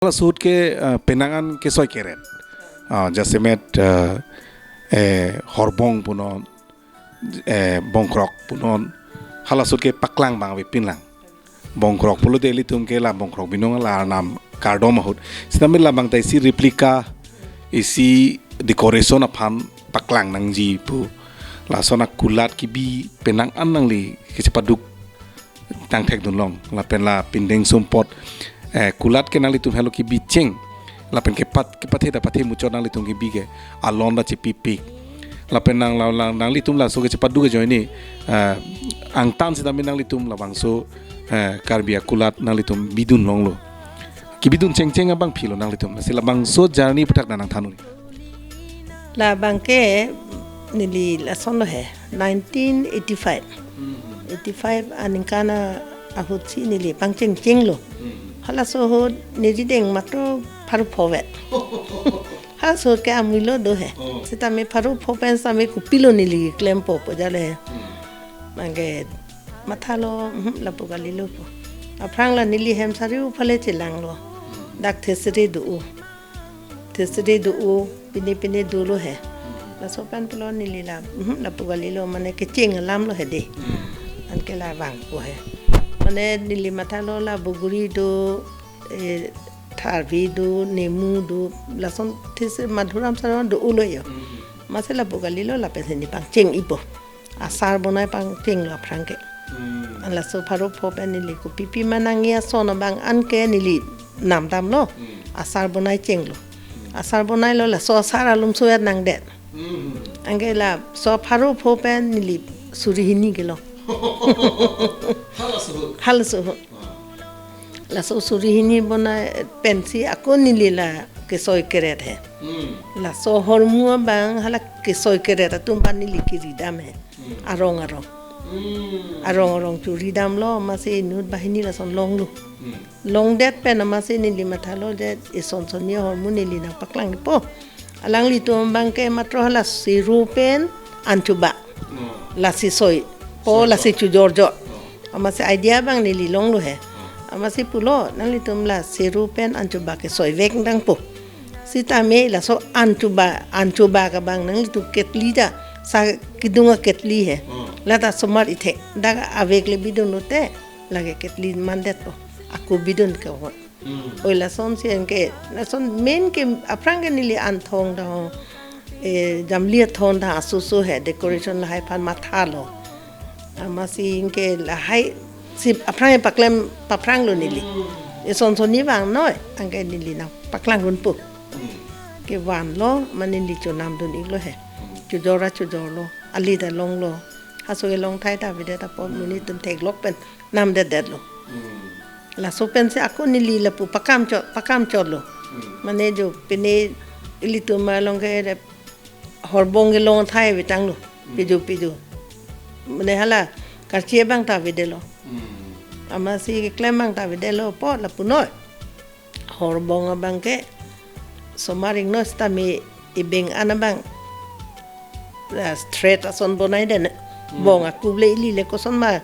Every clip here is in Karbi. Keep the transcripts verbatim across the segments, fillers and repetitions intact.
Hala ahut ke, eh, penang an kesoi keret. Ah, jasemet, eh, eh, horbong punon, eh, bongkrok punon, hala ahut ke paklang abang avepin lang. Bongkrok pulote ilitum ke la bongkrok binong la arnam kardom ahut. Sitame labang ta isi replica, isi decoration aphan paklang nangji pu. Lason akulat kebi penang an nangli kachepaduk tangthek dunlong. Lapen la pindeng sumpot, eh, kulat ke nanglitum helo kebi cheng. Lapen kepat, kepathe ta pathe muchot nanglitum kebi ke alon ta chepipik. Lapen nang, nang, nang, nanglitum laso kachepaduk ajoine, eh, angtan sitame nanglitum labangso, eh, Karbi akulat nanglitum bidun longlo. Kebidun chengcheng abang philo nanglitum. Lasi labangso journey aputhak nang nangthan un-e. Labang ke neli lasonlo he, nineteen eighty-five. Eighty-five aningkan ahutsi neli pangchengchenglo. Halaso ahut neli deng matro pharo pho vet. Halaso ahut ke amuilo do he. Oh. Sitame pharo pho pen sitame kopilo neli klempo pu jalo he. Abang ke mathalo, hmm, lapu kalilo pu. Aphrang la neli hem sariu phale chelanglo. Dak thesere do-o. Thesere do-o, pine pine dolo he. Laso pen pulo neli la, hmm, lapu kalilo mane kecheng alamlo he de. Anke la vangpo he. Mane neli mathalo la bogori do, eh, tharvi do, nemu do, lason thesere madhuram saron do-olo yo. Amatsi lapu kalilo lapen si neli pangcheng-ipo. Achar bonai pangchenglo aphrang ke. Hmm. Laso pharo pho pen neli kopipi ma nangji ason abang anke neli namdamlo. Hmm. Achar bonai chenglo. Achar bonailo laso achar alum suet nangdet. Hmm. Anke laso pharo pho pen neli suri hini kelong. Halaso ahut. Halaso ahut. Laso suri hini bonai pensi ako neli la kesoi keret he. Hmm. Laso hormu abang hala kesoi keret atum aphan neli keridam he. Hmm. Arong arong. Hmm. Arong arong churidamlo, amatsi inut banghini lason longlo. Hmm. Longdet pen amatsi neli mathalo je ison sonni ahormu neli nangpaklangpo. Alanglitum abang ke matro hala sero pen anchuba. Hmm. Lasi soipo, soipo. Lasi chojorjo. Hmm. Amatsi idea abang neli longlo he. Hmm. Amatsi pulo, nanglitum la sero pen anchuba kesoi vek nangpo. Sitame laso anchuba, anchuba ke abang nanglitum ketli ta, sa kedung aketli he. Hmm. Lata somar ithek, dak avek le bidun lote, lake ketli mandetpo. Ako bidun ke ho. Hmm. Oi lasonsi anke, lason main ke aphrang ke neli anthong ta ho, eh, jamli athon ta asoso he, decoration lahai aphan mathalo. Amatsi anke lahai si aphrang paklem paphranglo neli. Hmm. Ison sonni vangnoi, anke neli nangpaklang dunpo. Hmm. Kevanlo, mane neli chonamdun-iklo he. Hmm. Chojor ra chojorlo, ali ta longlo. Halaso kelong thai ta avedet apot monit atum theklok pen namdedetlo. Hmm. Laso pensi ako neli lapu pakam chot, pakam chotlo. Hmm. Mane jo pine ilitum along ke re horbong kelong thai avetanglo. Hmm. Pijo pijo. Mane hala karchi abang ta avedetlo. Hmm. Amatsi keklem abang ta avedetlo pu lapunoi. Horbong abang ke somar ingnoi sitame ibeng an abang, ah, thread ason bonai den. Hmm. Bong akuble ili le koson ma,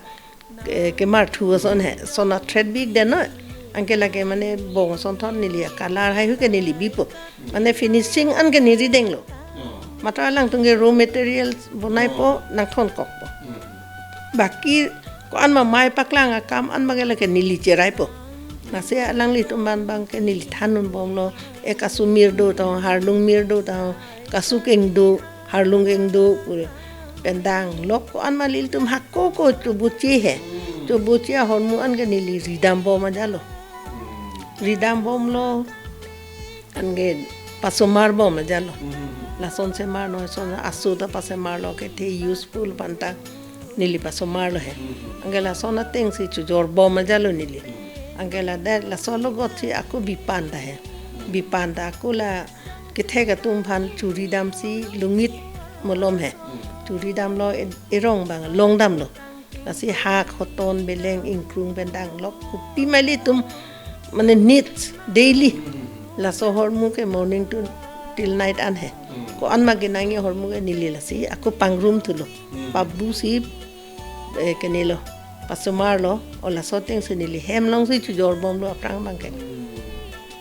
eh, kemarthu ason he. Sona thread bi-ik den noi. Anke lake mane bong asonthot neli colour haihui ke neli bipo. Mane finishing an ke neli denglo. Hmm. Matro alangtum ke raw materials bonaipo, oh, nangthonkokpo. Hmm. Baki ko-an ma mei paklang akam an ma ke lake neli cheraipo. Lasi alanglitum aphan abang ke neli thandunbomlo, e kasu mir do ta ho, harlung mir do ta ho, kasu keng do, harlung keng do, pure. Pen danglok ko-an ma ilitum hako ko choboche he. Choboche ahormu an ke neli ridambom ajatlo. Ridambomlo, anke pasomarbom ajatlo. Hmm. Lason semar noi, son aso ta pasemarlo kethe useful aphan ta neli pasomarlo he. Hmm. Anke lason atengsi chojorbom ajatlo neli. Hmm. Anke ladak laso alogotsi ako bipan ta he. Hmm. Bipan ta ako la kethek atum aphan churi damsi longit malom he. Hmm. Churi damlo e-, erong abang longdamlo. Lasi hak, hoton, beleng, ingkrung pen danglok. Kopi ma ilitum, mane needs, daily. Hmm. Laso ahormu ke morning to till night an he. Hmm. Ko-an ma kenangji ahormu ke neli lasi ako pangrum thulo. Hmm. Pabusi, eh, kenelo. Pasomarlo, o laso atengsi neli hem alongsi chojorbomlo aphrang abang ke. Hmm.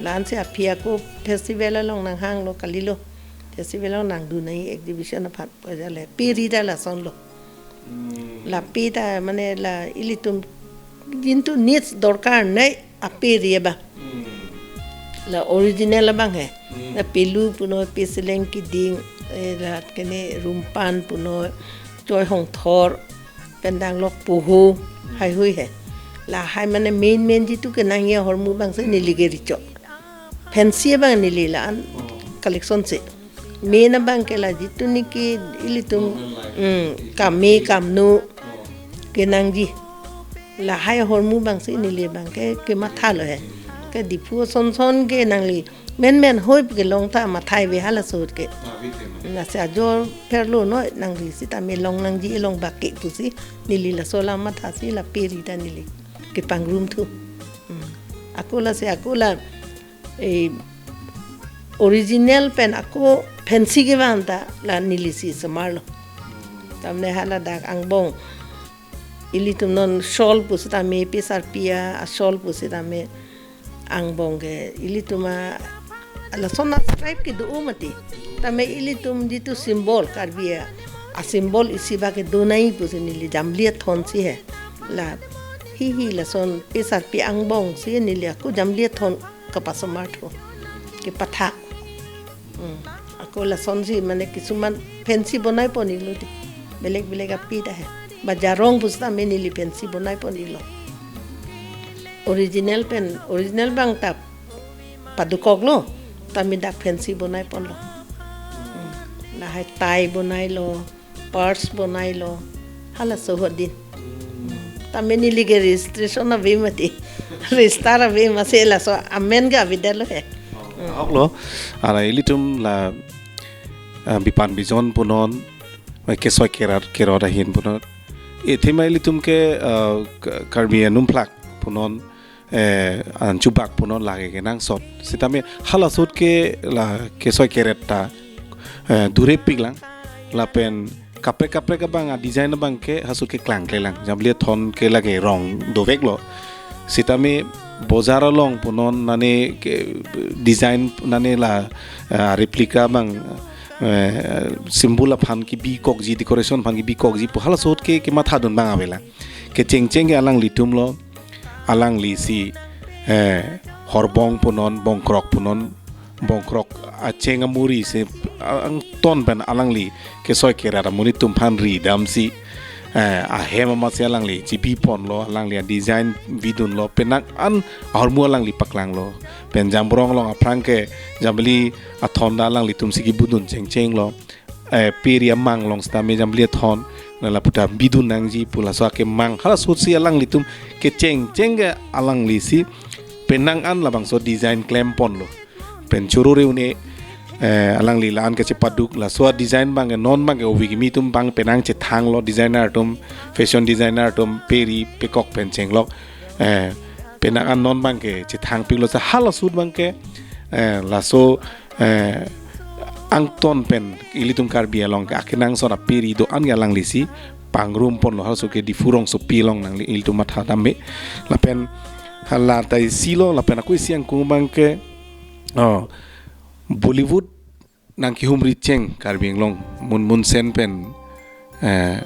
La-ansi aphi ako festival along nanghanglo kalilo. Festival along nangdun nai exhibition aphan pu ajat le. Pe ri ta lasonlo. Hmm. La pe ta mane la ilitum jintu needs dorkar nai ape ri abang. Hmm. La original abang he. Hmm. La pelu punoi, peseleng keding, eh, la kene rumpan punoi, choi hongthor, pen danglok poho, haihui he. Lahai mane main main jitu kenangji ahormu abangsi neli ke richok. Fancy abang neli la-an collection si. Main abang ke la jitu niki ilitum, mm, kame kamno kenangji. Lahai ahormu abangsi neli abang ke, kemathalo he. Ke Diphu ason son ke nangli menmen hoi pu kelong ta mathai ave halaso ahut ke. Lasi ajor pherlo noi nangli sitame long nangji, elong bak ke pusi neli laso alam mathasi la pe ri ta neli kepangrum thu. Hmm. Ako lasi ako la, eh, original pen ako fancy kevang ta la nelisi semarlo. Tamne hala dak angbong. Ilitum non shawl pusitame, pesarpi a shawl pusitame angbong ke ilitum a lason a stripe kedo mati. Tame ilitum jitu symbol Karbi a, a symbol isi ba kedo nai pusi neli Jamli athon si he. La hi hi lason pesarpi angbong si neli ako Jamli athon kepasomar thu, kepatha. Hmm. Ako lasonsi mane kisuman fancy bonai pon-iklo dei. Belek belek api ta he. Bajar rong pusitame neli fancy bonai pon-iklo. Original pen, original abang ta padukoklo. Tame dak fancy bonai ponlo. Hmm. Lahai tie bonailo, purse bonailo, halaso ahut dei. Tame neli ke registration ave mati. Register ave masi laso amen ke avedetlo he. Ahoklo, ara ilitum la, ah, bipan bijon punon, mai kesoi kerat kerot ahin punon. Athema ilitum ke, ah, Ka-, Karbi anumplak punon, eh, an chubak punon lake kenangsot. Sitame halaso ahut ke la kesoi keret ta, eh, durepiklang. Lapen kaprek kaprek abang a design abang ke halaso ahut ke klangklelang. Jamli athon ke lake rong doveklo. Sitame bojar along punon nane ke design nane la, eh, replica abang, eh, symbol aphan kebikokji, decoration aphan kebikokji pu halaso ahut ke kemathadun abang avelang. Kechengcheng ke alanglitumlo, alanglisi, eh, horbong punon, bongkrok punon, bongkrok acheng amuri si, a-, angton pen alangli kesoi kerat amonit atum aphan ridamsi, eh, ahem amatsi alangli chibi ponlo, alangli a design bidunlo, penang an ahormu alangli paklanglo. Pen Jamborong along aphrang ke Jamli athon ta alanglitumsi kebudun chengchenglo. Eh, pe ri amang along sitame Jamli athon, na lapu ta bidun nangji pu laso akemang. Halaso ahut si alanglitum kechengcheng ke alanglisi penang an labangso design klem ponlo. Pen choro re une, eh, alangli la-an kachepaduk laso a design abang ke non abang ke ove kimi atum abang penang chethanglo, designer atum, fashion designer atum pe ri pekok pen chenglok. Eh, penang an non abang ke chethangpiklo, sa halaso ahut abang ke, eh, laso, eh, angton pen ilitum Karbi along ke akenangsot ape ri do-an ke alanglisi pangrum ponlo, halaso ke Diphu rongsopi along nangli ilitum matha tame. Lapen hala ta isilo, lapen ako isi angkung abang ke, oh, Bollywood nangkehumri cheng Karbi Anglong, Munmun Sen pen, eh,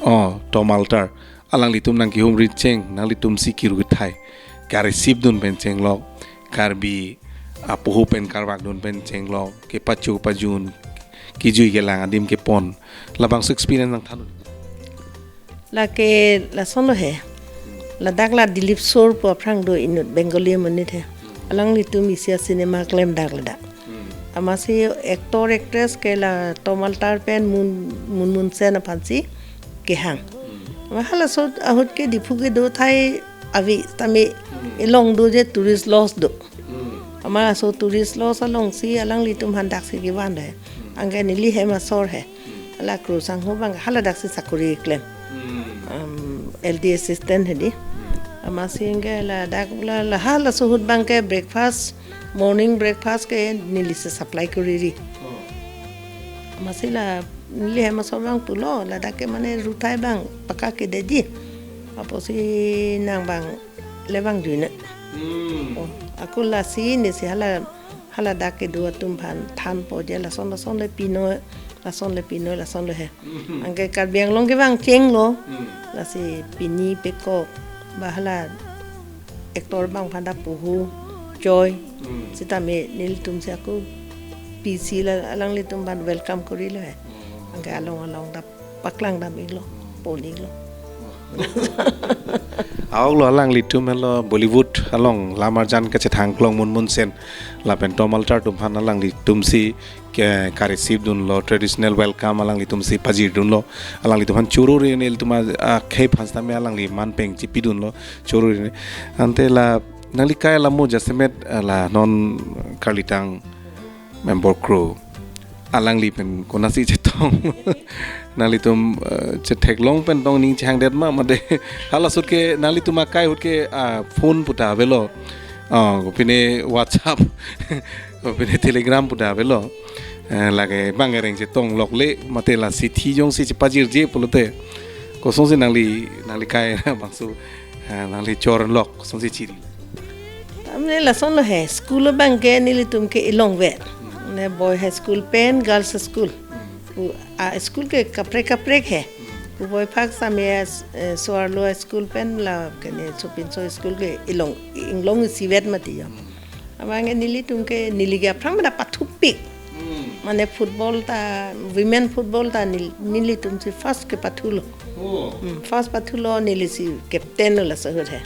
oh, Tom Alter, alanglitum nangkehumri cheng, nanglitumsi kiru kethai, ka-receive dun pen chenglok, Karbi apoho pen karvak dun pen chenglok, kepacho pajun, kejui kelang adim kepon, labangso experience nangthanlo. Lake lasonlo he. Ladak la Dilip Soor pu aphrang do inut Bengali amonit he. Alanglitum isi a cinema klem dak ladak. Hmm. Amatsi actor actress ke la Tom Alter pen Mun, Munmun Sen aphansi kehang. Hmm. Ama halaso ahut ke Diphu kedo athai ave tame, hmm, elong do je tourist lodge do. Hmm. Ama laso tourist lodge alongsi alanglitum aphan daksi kevan he. Hmm. Anke neli hem asor he. Hmm. Hala Kro Sangho abang hala daksi sakori klem. Hmm. Um, L D assistant hedi. Hmm. Amatsi anke ladak la, la halaso ahut abang ke breakfast, morning breakfast ke nelisi supply kori ri. Oh. Amatsi la neli hem asor abang pulo, ladak ke mane ruthai abang paka kedetji. Apotsi nang abang le vangjuinang. Hmm. Oh, Ako lasi nesi hala, hala dak kedo atum aphan thanpo je lason lason le pinoi, lason le pinoi, lason le he. Anke Karbi Anglong kevang chenglo. Hmm. Lasi pini pekok ba hala actor abang aphan ta puhu choi. Hmm. Sitame nelitum si ako P C la alanglitum aphan welcome korilo he. Hmm. Anke along along ta paklang dam iklo, pon iklo. Ahok lo, alanglitum helo Bollywood along lam arjan kachethang klong Munmun Sen lapen Tom Alter atum aphan alanglitum si ke ka-receive dunlo, traditional welcome alanglitum si pajir dunlo, alanglitum aphan choro ri nelitum a, akhei aphan sitame alangli manpeng chipi dunlo, choro ri. Ante la nangli kai alamo jasemet, eh, la non karlitang member kro. Alangli pen konatsi chetong. Nanglitum, eh, chetheklong pen tong ning chehangdet ma mate. Hala ahut ke nanglitum akai ahut ke, ah, phone puta avelo. Ah, kopine WhatsApp, kopine Telegram puta avelo. Eh, lake bang ereng chetong lok le mate la chithi jongsi chepajirje pulote. Kosonsi nangli, nangli kai bangso, eh, nangli chor lok kosonsi chiri. Amne lason lo he, school abang ke nelitum ke ilong vet. Ne boy high school pen, girls school. Ku, a school ke kaprek kaprek he. Ku boy phak same, eh, so-arlo school pen la kene Sopinso school ke ilong, inglong isivet mati yo. Abang ke nelitum ke neli ke aphrang mena pathupik. Hmm. Mane football ta, women football ta nel-, nelitum si first kepathulo. Oh. Hmm, first pathulo neli si captain lo laso ahut he.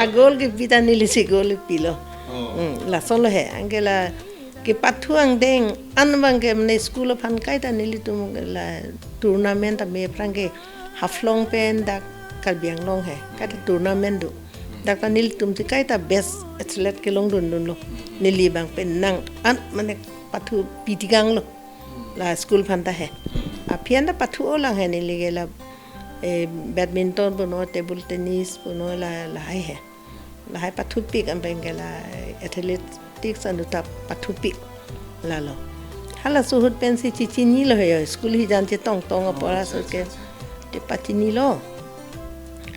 A goal kepi ta neli si goal pilo. Oh. Hmm, lason lo he. Anke la kepathu angdeng an abang ke mane school aphan kaita nelitum la tournament ta me aphrang ke Haflong pen dak Karbi Anglong he. Kaita tournament do. Dak ta nelitum si kaita best athlete kelong dun dunlo. Neli abang pen nang an mane pathu pitikanglo. La school aphan ta he. Aphi an ta pathu-o lang he neli ke la, eh, badminton punon, table tennis punon la, lahai he. Lahai pathupik abang ke la athletics anu ta pathupik lalo. Halaso ahut pensi chichinilo he yo, school hijan chetong tong apor aso ke. Te pachinilo.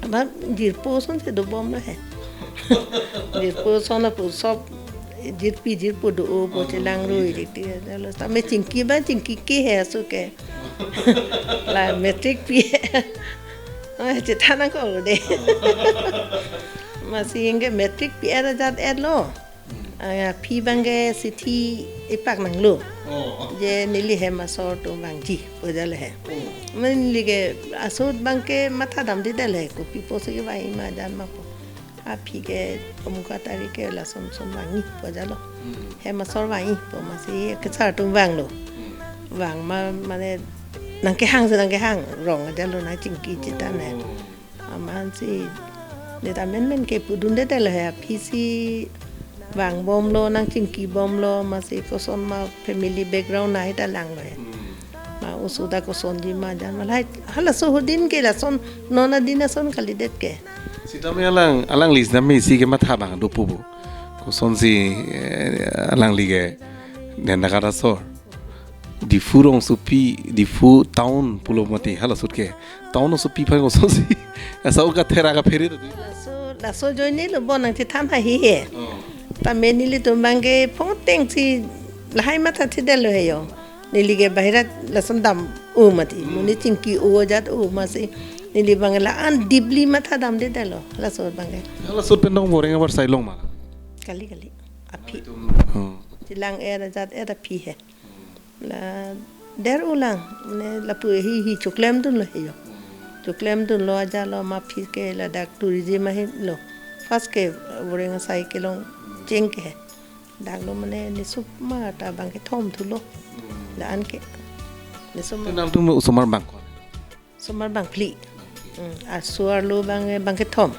Aba jirpo asonsi dobomlo he. Jirpo ason apo sob jirpi jirpo do-opo chelangroi dik tik lalo. Tame chingki ba chingki ke he aso ke. La matric pi. Oh, chethan nangkok lo de. Masi anke matric pi-et ajat-etlo. Ah, aphi abang ke chithi ipak nanglo. Oh. Je neli hem asor atum vangji, pu ajat le he. Oh. Mane neli ke laso ahut abang ke matha damde det le, kopi pusi kevang ma jan ma pu. Aphi ke Amukatari ke lason son vangji pu ajat lo. Hmm. Hem asor vangji pu masi kesar atum vanglo. Hmm. Vang ma mane nangkehang si nangkehang, rong ajat lo nangchingki chethan he. Oh. Amatsi neta menmen ke pudunde det lo he, aphi si vangbomlo, nangchingkibomlo, masi koson ma family background nangta langlo he. Hmm. Ma oso ta kosonji ma jan ma lahai, halaso ahut din ke lason, non adin ason kalidet ke. Sitame alang, alangli sitame isi kematha abang dopo bo. Kosonsi, eh, alangli ke, ne nakat asor. Diphu rongsopi, Diphu town pulo mati halaso ahut ke. Town osopi aphan kosonsi. Asa uka thera kaphere tadi. Laso, laso ajoine lo bo nangchethan hahi he. Oh. Tame nelitum abang ke phongteng si lahai matha thidetlo he yo. Neli ke bahira lason dam-o mati. Hmm. Monit chingki-o ajat-o masi. Neli abang la-an deeply matha damde detlo. Laso abang ke. Halaso ahut pen tong Boreng abar sai long ma. Kali kali. Aphi. Oh. Chelang-et ajat-et aphi he. La der-o lang, mane lapu hi hi choklem dunlo he yo. Choklem dunlo ajat lo ma aphi ke ladak tourism ahelo. First ke Boreng asai kelong cheng ke he. Dak lo mane ne sup ma ta abang kethom thulo. La-an ke. Ne sup ma. Tu nangtum osomar abang ko? Osomar bangphli. Hmm, aso-arlo abang, eh, bangkethom.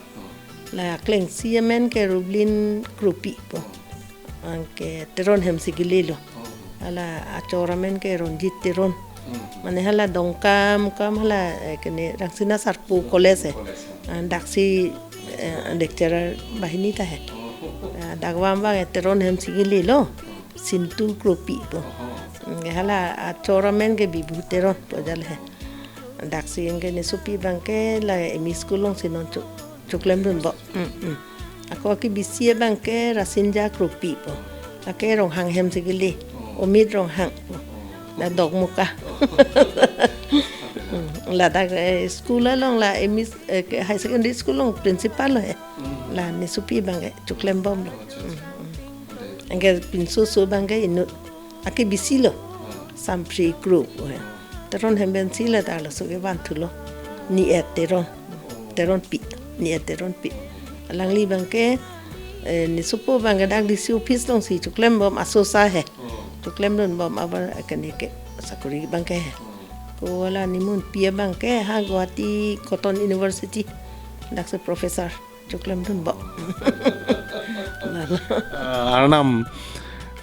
La klengsi amen ke Rublin Kropi pu. Anke Teron hem si kele lo. Hala achor amen ke Ronjit Teron. Mane hala Dongkamukam hala, eh, kene Rangsina Sarpo College he. Ah, daksi, eh, lecturer banghini ta he. Ah, dak vam abang, eh, Teron hem si kele lo. Sintu Kropi pu. Anke hala achor amen ke Bibhu Teron pu ajat le he. Daksi anke ne sopi abang ke la M E school along si non chok, choklem dunbom. Hmm, hmm. Ako kebisi abangke Rasinja Kropi po. Lake Ronghang hem si kele. Omit Ronghang po. La Dokmoka. Hmm, ladak, eh, school along la M E, eh, ke high secondary school along principal lo he. La nesopi abangke choklembomlo. Hmm, hmm. Anke pinso so abangke inut. Akebisi lo. Sampri Kro po he. Teron hem pensi ladak laso kevan thulo. Ni-et Teron. Teronpi. Ni-et Teronpi. Alangli abangke, eh, nesopo abangke dak D C office alongsi choklembom asosa he. Choklemdunbom abar akene ke sakori abangke he. Ko la nemunpi abangke ha Guwahati Cotton University. Daksi professor. Choklemdunbom. Lalo. Ah, Arnam,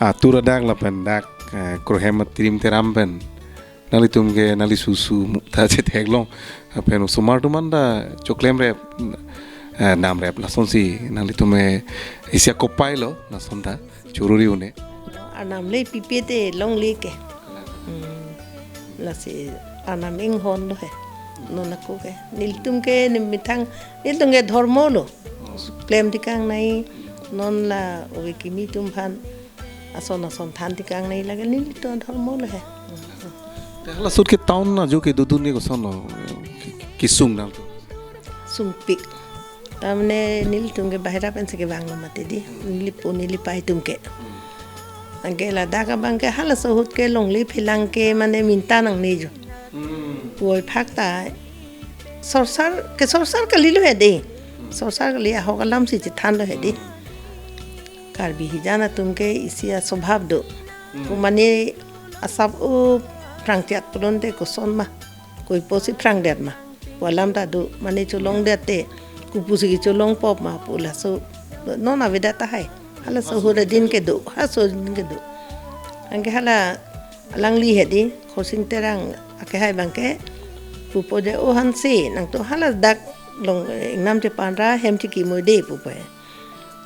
ah, atur adak lapen dak, eh, krohem atirim teram pen nanglitum ke nangli susu mukta chetheklong. Lapen osomar atum anta choklemrep, eh, damrep lasonsi nanglitum, eh, isi akopai lo lason ta choruri un-e. Arnam le pipe te longle ke. Hmm. Lasi Arnam inghon lo he. Non ako ke. Nelitum ke ne methang, nelitum ke dhormo lo. Klem tikang nai, non la ove kimi atum aphan ason ason than tikang nai lake nelitum dhormo lo he. Te hala sut ke town ajo ke dodun ke koson lo, ke, ke, kesung nangtum? Sungpik. Tamne nelitum ke bahera pensi kevang lo mati di. Nelipo nelipei atum ke. Anke ladak abangke halaso ahut ke longle phelang ke mane minta nangne jo. Hmm. Puvoiphak ta sorsar ke sorsar kali lo he de. Sorsar kali ahok alamsi chethan lo he de. Karbi hijan atum ke isi aswabhav do. Hmm. Pu mane asap u phrangchet pulote koson ma. Koiposi phrangdet ma. Pu alam ta do, mane cholongdet te. Kopusi kecholongpo ma pu laso. Non avedet tahai. Halaso ahut adin kedo, halaso adin kedo. Anke hala alangli he di, Khorsing Terang akehai abangke. Pupo je o hanse, nangtum haladak long, eh, ingnam chepanra hem chekimo de pupo he.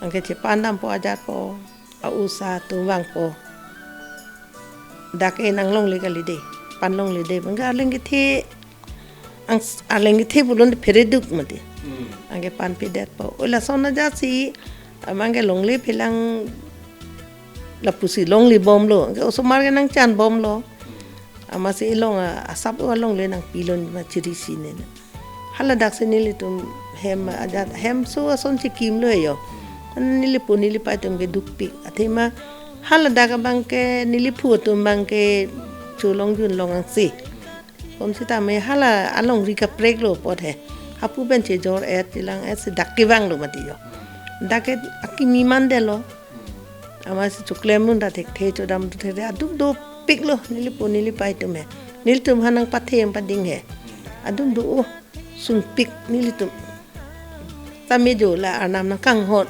Anke chepandampo ajatpo, a-osa atum vangpo. Dak ke nang longle kali de, pan longle de, bangke arleng kethe, ang arleng kethe pulote phere duk mati. Hmm. Anke panpidetpo. O lason ajatsi, abangke longle phelang lapusi longlebomlo. Anke osomar ke nangchanbomlo. Amatsi ilong a, asap u alongle nangpilon ma chirisi ne. Hala daksi nelitum hem ajat, hem so ason chekim lo he jo. Nelipo nelipei atum ke dukpik. Athema hala dak abangke neliphu atum abangke cholongjun long angse. Bonsitame hala alongri kaprek lo apot he. Hapu pen chejor et chelang et si dak kevang lo mati jo. Dak ke akimi mandetlo. Amatsi choklem un ta thekthe, chodam un thekthe, aduk dopik lo, nelipo nelipei atum he. Nelitum aphan nangpathe pading he. Aduk do o, sungpik nelitum. Tame jo la Arnam nangkanghon.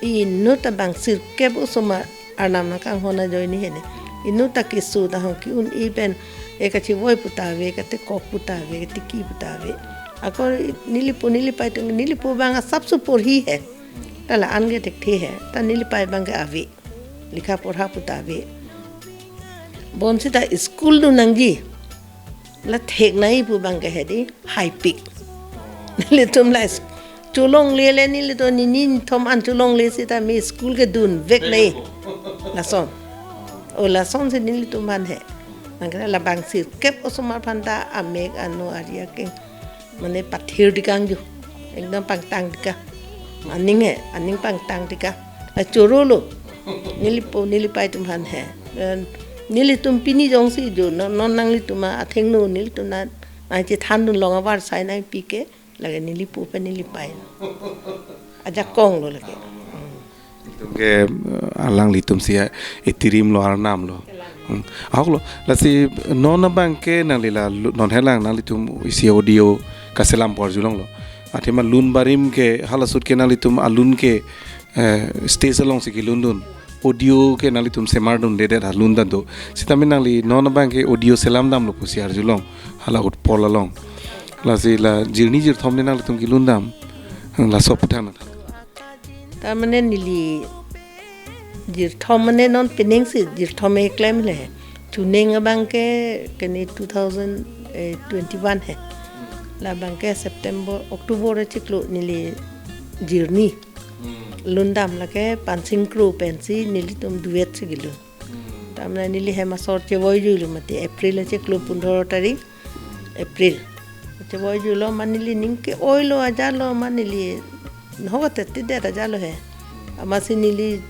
Inut ta bang sirkep osomar Arnam nangkanghon ajoine he ne. Inut ta keso ta hong ki-un-e pen, e kachevoi puta ave, katekok puta ave, katiki puta ave. Ako nelipo nelipei atum, nelipo abang asap so porhi he. Ta la-an ke thekthe he, ta nelipei abangke ave. Likha porha puta ave. Bonsita school dun nangji. La theknei pu abangke he di, haipik. Nelitum la is-, cholongle le nelitum nini nithom an cholongle sitame school kedun veknei. Lason. O lasonsi nelitum aphan he. Nangkena labang sirkep osomar aphan ta amek ano ari akeng. Mane pathir tikang jo. Ekdom pangtang tikang. Aning he, aning pangtang tikang. Achoro lo. Nelipo, nelipei atum aphan he. Eh, nelitum pini jongsi jo, non, non nanglitum athengno, nelitum na, nangchethandun long avarsai nangpi ke, lake nelipo pen nelipei. Ajakong lo lake. Hmm. Itum ke, eh, alanglitum si, eh, itirim lo arnam lo. Hmm. Ahok lo, lasi non abangke nangli la lu-, non helang nanglitum isi audio kaselam por arjulong lo. Athema lun barim ke hala sut ke nanglitum alun ke, eh, stage alongsi kelundun. Audio ke nanglitum semardundedet alun ta do. Sitame nangli non abangke audio selamdamlo pusi arjulong. Hala ahut pol along. Lasi la jirni jirthom ne nanglitum kelundam. Hmm, laso aphuthak nang. Ta mane neli jirthom mane non pening si jirthom keklem le he. Chuning abangke kene two thousand twenty-one he. La abangke September, October achiklo neli jirni. Hmm. Lundam lake Pansing Kro pensi nelitum duet si kelun. Tamna neli hem asor chevoijuilo mati April achiklo pundro tarik April. Chevoijuilo ma neli ning ke-oilo ajalo ma neli nahok atet tidet ajalo he. Amatsi neli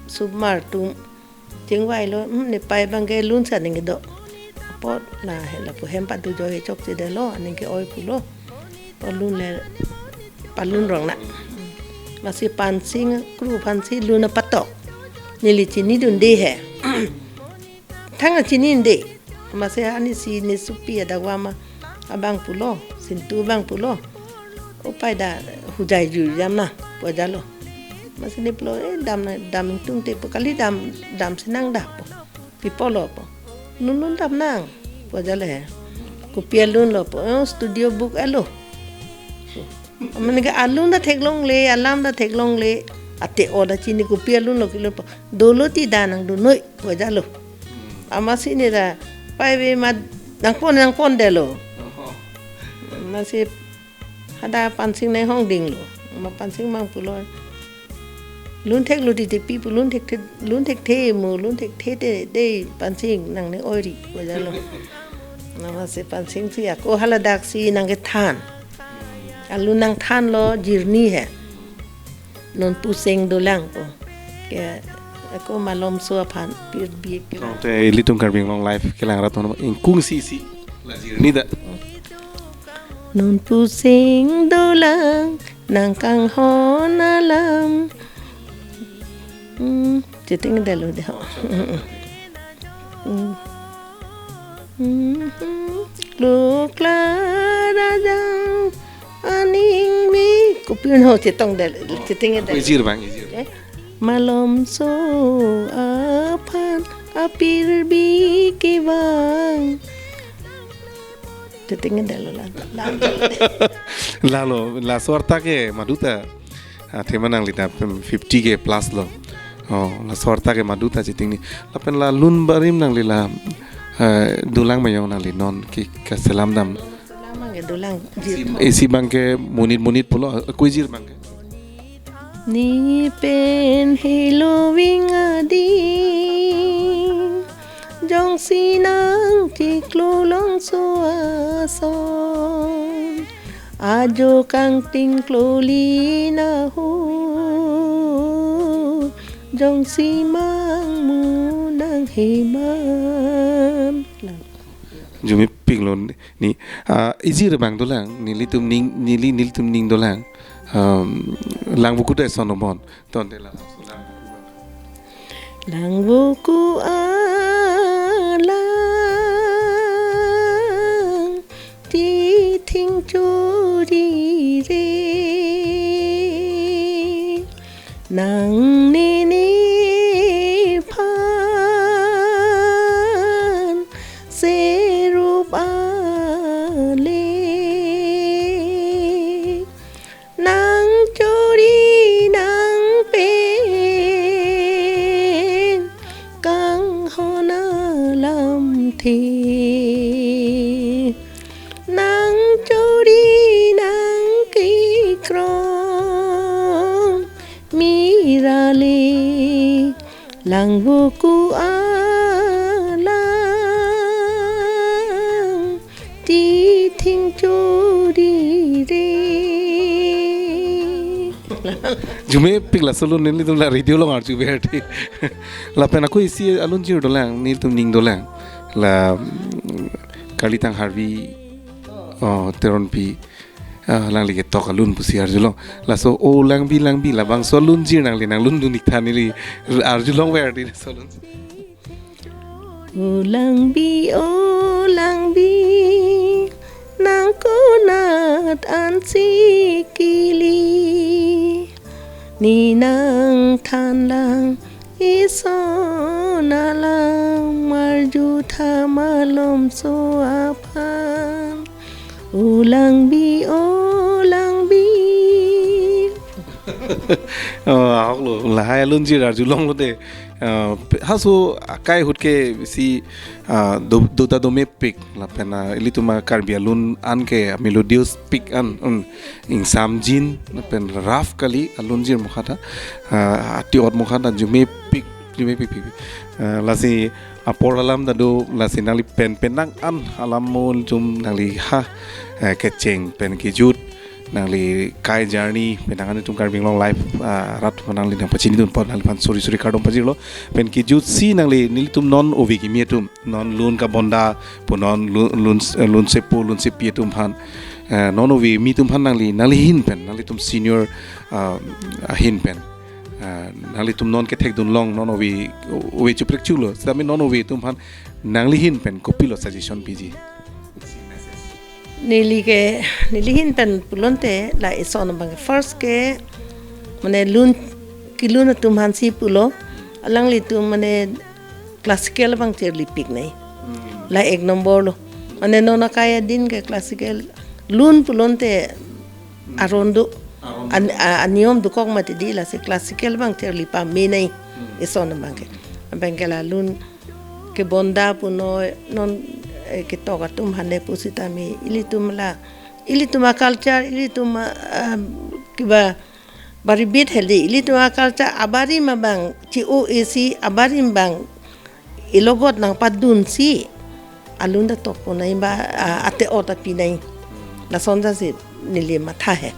sumar atum chingvailo, hmm, nepei abang ke lunsi aning kedo. Apot la he lapu hem padu joi chokchedetlo, aning ke-oi pulo. Palun le, palun rong na. Amatsi Pansing Kro aphansi lun apatok neli chinidunde he. Thang achinide. Amatsi ani si ne supi adakvam abang pulo, Sintu abang pulo. O pai da hujai jui jam na, pu ajalo. Amatsi ne pulo, eh, dam na, dam tungte pu kali dam, damsi nangdap pu. Pi apotlo pu. Lun lun dam nang, pu ajalo he. Kopi alunlo pu, eh, studio book alo. Amat neke alun ta theklongle, alam ta theklongle, ate o ta chini kopi alunlo kilo pu. Dolo ti da nangdunnoi, pu ajalo. Amatsi ne ta, pai ave ma nangpon, nangpondetlo. Oho. Amatsi hadak Pansing ne hongdinglo. Ma Pansing abang pulo. Lun theklo titi pi pu lun thekthe, lun thekthe mo, lun thekthe te dei Pansing nang ne oiri, pu ajalo. Amatsi Pansing si ako haladak si nangkethan. Alun nangthanlo jirni he. Non puseng dolang pu. Ke ako malomso aphan pirbi ke. Tangte ilitum Karbi Anglong Live kelang rat hono ingkung si si la jirni da. Non puseng dolang nangkanghon alam. Hmm, chetingdetlo de ho. Hmm. Hmm, kloklar ajang aning me. Kopi un ho chetongdet, chetingdet. Ako ijir abang, ijir. Eh? Malomso aphan apirbi kevang. Chetingdetlo la. La. Lalo, laso arta ke maduta. Athema nanglita, em, fifty K plus lo. Oh, laso arta ke maduta chetingni. Lapen la lun barim nangli la, eh, dolang ma jong nangli non ke kaselam dam. Selam abang ke dolang. Isi, isi abang ke monit monit pulo, eh, ako ijir abang ke. Ne pen heloving ading, jongsi nangchiklo longso ason. Ajo kangting kloli naho, jongsi mangmu nangheman. Arjumepiklo ni, ah, ijir abang dolang, nelitum ning, neli, nelitum ning dolang. Um, Langvoku ta eson obon. Tangte la. Langvoku alang tithing chorire. Nang ne nephan serup ale. Nang chori nang pen kanghon alamthe. Nang chori nang kekrong mir ale. Langvoku alang tithing chorire. Arjumepik, laso alun nelitum la radio along arjuver ti. Lapen ako isi alun jir dolang, nelitum ning dolang. La, mm, Karlitang Harvi, oh, Teronpi, ah, alangli ketok alun pusi arjulong. Laso O Langbi Langbi labangso alun jir nangli nanglundun ik tha, neli arjulongver ti laso alun. O Langbi, O Langbi, nang konat ansi kili. Ne nangthanlang eson alang, arjutha malomso aphan. O Langbi, O Langbi. Oh, ahok lo, lahai alunjir arjulong lote. Uh, pe- haso akai ahut ke si uh, do, do ta domepik lapen uh, ilitum a Karbi alun an ke melodious pik an, um, ingsamjin lapen rough kali alunjir mokha ta, uh, ati-ot mokha ta jumepik, jumepik pik. Uh, lasi apor alam ta do, lasi nangli pen penang an alam mo jum nangli ha, eh, kecheng pen kejut nangli kai journey penang an itum Karbi Anglong Live, ah, rat nangli nangpachinidun apot nangliphan suri suri kardom pajirlo. Pen kejut si nangli nelitum non ove kimi atum, non lun kabonda pu non lun lun, lun sepo lun sepi atum aphan, eh, non ove kimi atum aphan nangli, nangli ahin pen, nanglitum senior, ah, ahin pen, ah, nanglitum non kethekdun long, non ove, ove chuprek chulo, sami non ove atum aphan nangli ahin pen kopilo suggestion piji? Neli ke, neli ahin pen pulote la eson abang ke first ke, mane lun, kelun atum aphan si pulo, alanglitum mane classical abang cherlipik nai. La ek number lo. Mane non akai adin ke classical lun pulote aron do. An, a, aniyom dokok mati di, lasi classical abang cherli pame nai. Eson abang ke. Abang ke la lun kebonda pu noi non, eh, ketok atum aphan ne pusitame ilitum la, ilitum a culture, ilitum a, ah, kiba bari bit hedi, ilitum a culture abarim abang chi-o-e si abarim abang elogot nangpadun si alun ta tokpo nai ba, ah, ate-ot ta pi nai. Lason ta si neli matha he.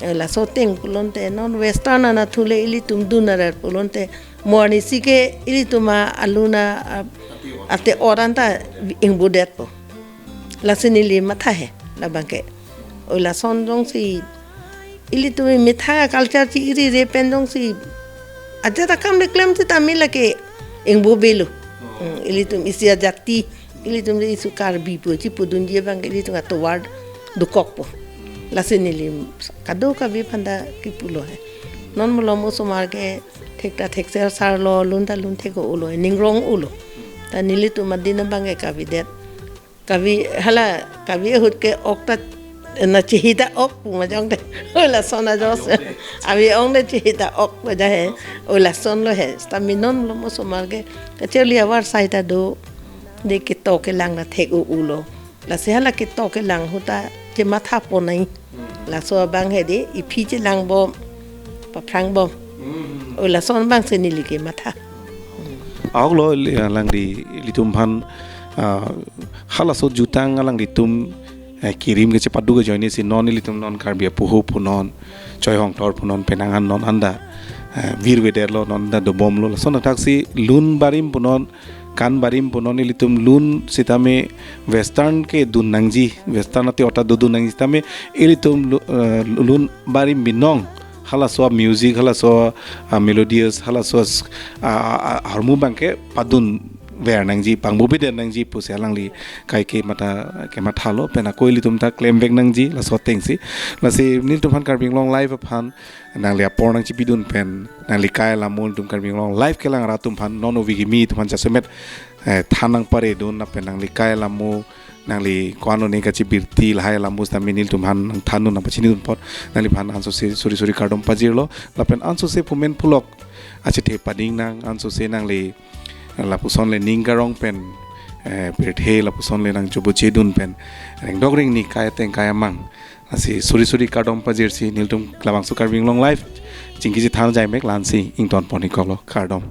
Eh, laso ateng pulote non western anatthu le ilitum dun arat pulote mo arnisi ke ilitum a alun a, ah, ate-ot an ta ingbudet po. Lasi neli matha he labang ke. O lason jongsi ilitum methang a culture chi-iri-re pen jongsi ajat akam le klem sitame lake ingbu belo. Hmm, ilitum isi ajati, ilitum le isu Karbi pu chipudunji abang ke ilitum atovar dokok po. Lasi neli kadokave aphan ta kipulo he. Non malom osomar ke thek ta thekser sarlo, lun ta lun thek-o lo, ningrong-o lo. Ta nelitum adin abang ke kavedet. Kave, hala, kave ahut ke ok ta, na chehi ta ok pu ma jong te. O lason ajos. Avi ong te chehi ta ok pu ja he. O lason lo he. Sitame non malom osomar ke kacherli avarsai ta do. De ketok kelang ta thek-o lo. Lasi hala ketok kelang ahut ta chematha pon nai. Laso abang hedi, iphi chelang bom, paphrang bom. O lason abang si neli kematha. Ahok lo, li-, alangli ilitum aphan, ah, halaso jutang alanglitum, eh, kirim kechepadu ke ajoine si non ilitum non Karbi apoho pu non, choi hongthor pu non, penang an non anta, eh, virveder lo, non anta dobom lo. Lason athak si lun barim pu non, kan barim pu non, ilitum lun sitame western kedun nangji, western ate-ot ta dodun nangji sitame ilitum lu-, eh, lun barim binong, halaso a music, halaso a, ah, melodious, halaso a s-, ah, ah, ah, ahormu abang ke padunver nangji, pangbubidet nangji pusi alangli kai kematha, kematha lo, pen ako ilitum ta klemvek nangji laso ateng si. Lasi nelitum aphan Karbi Anglong Live aphan nangli apor nangchipidun pen, nangli kai alam mo ilitum Karbi Anglong Live kelang rat atum aphan, non ove kimi atum aphan jasemet, eh, than nangparedun lapen nangli kai alam mo, nangli ko-an one kachibirti lahai alam mo sitame nelitum aphan nangthandun nangpachinidun apot nangliphan ansose suri suri kardom pajirlo. Lapen ansose pumen pulok achethe pading nang, ansose nangli lapuson le ning karong pen, eh, pirthe lapuson le nangchobochedun pen rengdok rengni kai ateng kai amang, lasi suri suri kardom pajir si nelitum labangso Karbi Anglong Live chingki chethan jaimek la-an si ington pon-ik koklo, kardom.